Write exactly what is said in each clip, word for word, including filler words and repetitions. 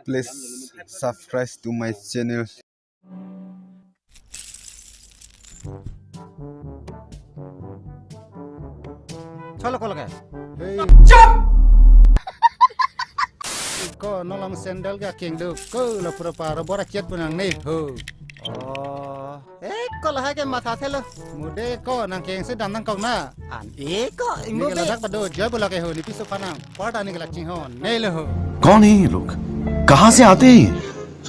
Please subscribe to my channel. Chalo ko lake. Hey. Chop! Ko non alam sandal ke keng do. Ko la pura paro bora chet punang ne ho. Oh. Eh, ko lahai ke matha thelo. Mude ko nangkeng si dam nangkok na. An e ko ingbo ne ke be. Ladak pado joy bola ke ho, ne piso panang. Por ta ne ke la chinghon ne lo ho. कौन है ये लोग? कहाँ से आते हैं ये?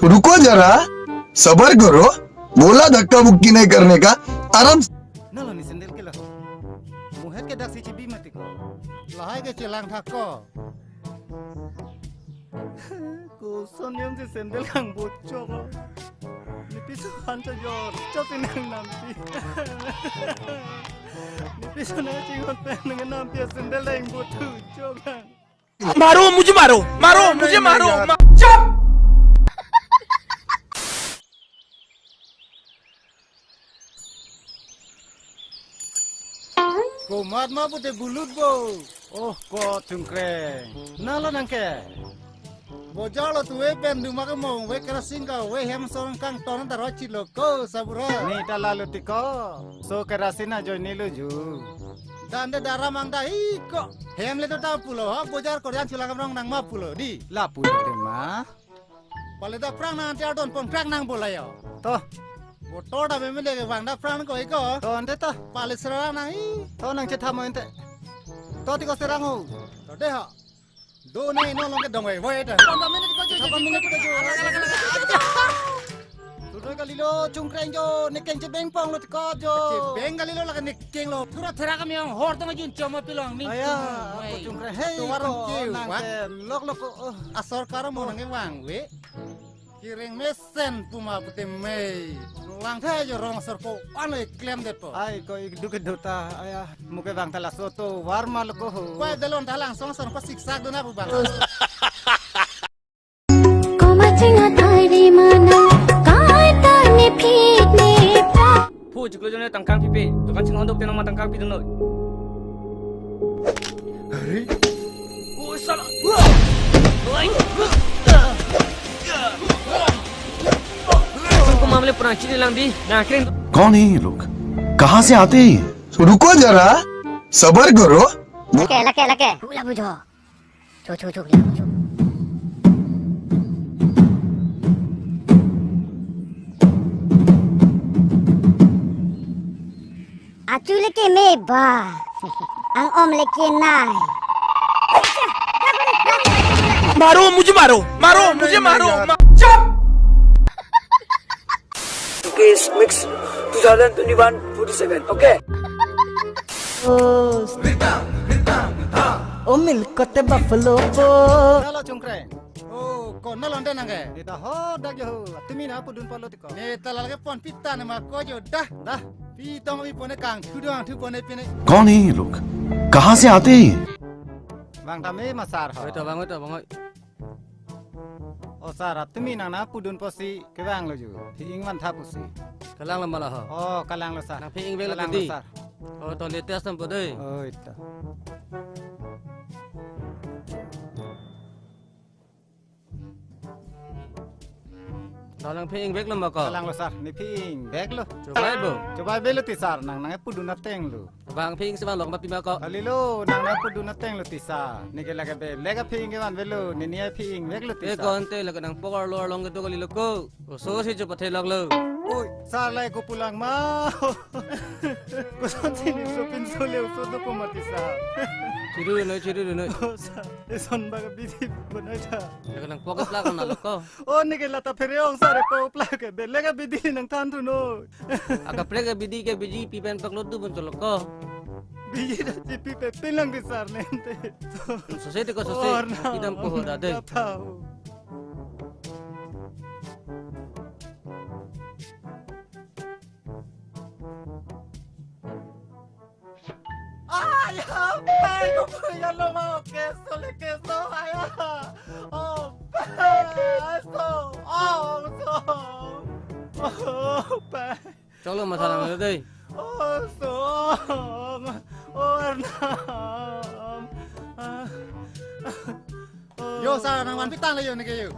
रुको जरा, सबर करो। बोला धक्का मुक्की नहीं करने का, आराम से। Nalo ne sandal ke lo. Muhet ke dak si chibi mati ko. Lahai ke chelang thak ko. Koson yong si sandal kangbochok. Ne piso han chojor, chop si nang nampi. Ne piso nang chinghon pen nang nampi sandal dang botu chok. मारो, मुझे मारो, मारो, मुझे मारो, मा-, चुप! Komat ma pute bulut bo. Oh, ko Chungkreng. Nalo nangke. Bojar lo tuwe pen duma ke mong we kerosene ka we hem son kangton ta ro chilo ko sabura. Ne ta lalo tiko. So kerosene ajoine lo ju. Dan de dara mang da i ko. Hem le to ta pulo ha bojar Korean chula kamrong nang ma pulo di. La pulo te ma. Pale da prang nang tiar don pon prang nang bola yo. To. Motor da meme leke vang da prang ko iko. To ante to. Pale sera nang i. To nang chetha mo ante. To tiko serang ho. To de ha. Do ne no long ke dong wei wei da. Pondro minute ko jo. Pondro minute ko jo. Sudah kali lo Chungkreng jo, ne keng chebeng pong lo tiko jo. Chebeng kali lo lake ne keng lo. Pura thera kami ang hor tong jun choma pilong ni. Aya, ko Chungkreng. Hey, tuar ko, nang ke lok lok ko. Oh. Asor karo mo nang vang we. Kireng mesen puma pute mei. Lang the jo rong asor ko ano klem det po. Ai ko ik duk dota. Aya, muke vang ta laso tovar ma lo ko ho. Ko dalon ta langsong son ko siksak dona pu bang. Ko maching atari mana, kai ta ne phi ne pa. Phu chiklo jone tangkang pipe, dukan ching hondok tenang ma tangkang pi dunoi. Hari? Oh, salah. Ko mamle pura chini lang di, na kring. कौन है ये लोग? कहाँ से आते हैं ये? रुको जरा, सबर करो। Lake, lake, lake. Hula bujo. Cho, cho, cho, cho, cho. Achu leke me ba. Ang om leke nai. मारो, मुझे मारो, मारो, मुझे मारो, मा-, चुप! Case mix two thousand twenty-one forty-seven, okay? Oh. Omil kote buffalo po. Nalo Chungkreng. Oh, ko nalo ante nangke. Neta ho dak jo ho. Tumi na pudun palo tiko. Neta lal ke pon pita ne ma ko jo dah. Dah. Pitong mi pone kang. Thudong thu pone pine. कौन है ये लोग? कहाँ से आते हैं ये? Bang tame masar ho. Oi to bang, oi to bang, oi. Oh sir, tumi nang na pudun posi kevang lo ju. Phi ingvan tha pusi. Kalang lo mala ho. Oh, kalang lo sir. Nang phi ingvek lo kalang lo di. Sir. Oh, to latest sampo dei. Oh, ita. To nang phi ingvek lo ma ko. Kalang lo sir, ne phi ingvek lo. Chobai bo. Chobai be lo ti sir, nang nang pudun ateng lo. Bang phi ing si bang lok ma pi ma ko. Kali lo, nang nang pudun ateng lo ti sir. Ne ke lake be, lake phi ing kevan velo, ne ne phi ingvek lo ti sir. E ko ante lake nang pokor lo arlong kedo kali lo ko. Oso si jo pathe lok lo. Oi, sir lai ko pulang ma. Koson si ne so pinso le oso do ko ma ti sir. Chiru noi, chiru noi. Oh, sir, eson bak bidi bonai tha. Lake nang pocket lak na lo ko. Oh, ne ke lata phere ong sir, pocket lak ke be, lake bidi nang than thu noi. Akaprek ke bidi ke bidi pi pen paklo tu pun cholok ko. Bidi da chipi pe pilang di sar nente. Sose te ko sose. Idam ko ho da de. Ay, apay ko po yan lo mga keso le keso, ay, oh, pay, so, oh, so, oh, pay. Choklo masalang lo dei. Oh, so, oh, Arnam. Ah, oh. Yo sir, nang vanpi tanglo yo neke yo.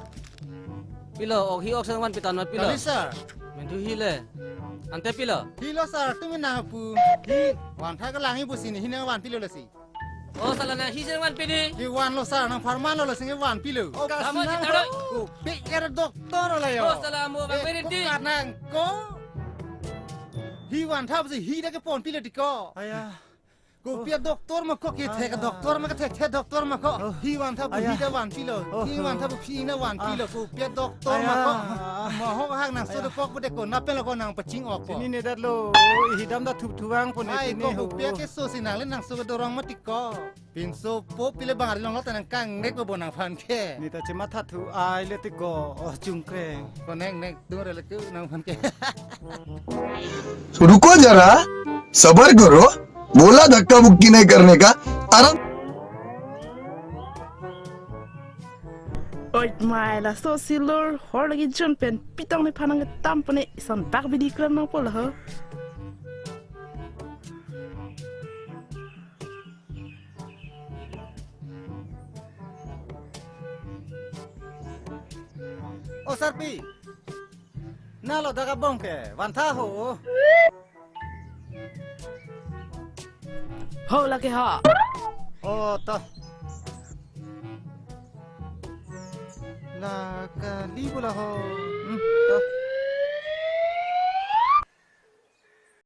Pilo, ok hi ok sir nang vanpi tang ma pilo. Kali sir. Mentu hi le. Ante pilo. Hilo sir, tumi nang pu. Hi. Vantha kelang hi pusi ne, hi nang vanpilo lasi. Oh, sala nang hi sir nang vanpi ne. Kevanlo sir, nang pharmanlo lasi nang vanpilo. Oh, tamo kas nang citaro. Kopi er doktor lo yo. Oh, sala mo bang Eh, beri di. Kopi nang ko. Hi vantha pusi hi ta keponpilo ti ko. Aya. Kopi a doktor ma ko, kethe a doktor ma, kethe the doktor ma ko. Oh. Hi vantha pu Aya. Hi ta vanpilo. Oh. Hi vantha pu hi nang vanpilo. Ah. Kopi a doktor ma ko. Aya. Mo ho hak nang so Aya. Dokok pu de ko, na pen lo ko nang paching ok ko. Pini ne datlo. Oh, hi dam da thup thuang po ne Ai, pini ko ho. Kopi a keso si nang le nang so kedorong mati ko. Pinso po pile bang ari long lo ta nang kangnek lo bo nangphan ke. Ne ta chematha thu ai le ti ko. Oh, chungkreng. Ko neng neng tung re le ku nangphan ke. रुको जरा, सबर करो, बोला धक्का मुक्की नहीं करने का, आराम। Oi mai, laso silur hor lagi jun pen pitong nephan nangketam pone ison bak bidi kram nangpo la ho. O sarpi. Na lo dak abong ke, vantha ho. Ho lake ha. O to. La kali bola ho. Hmm, to.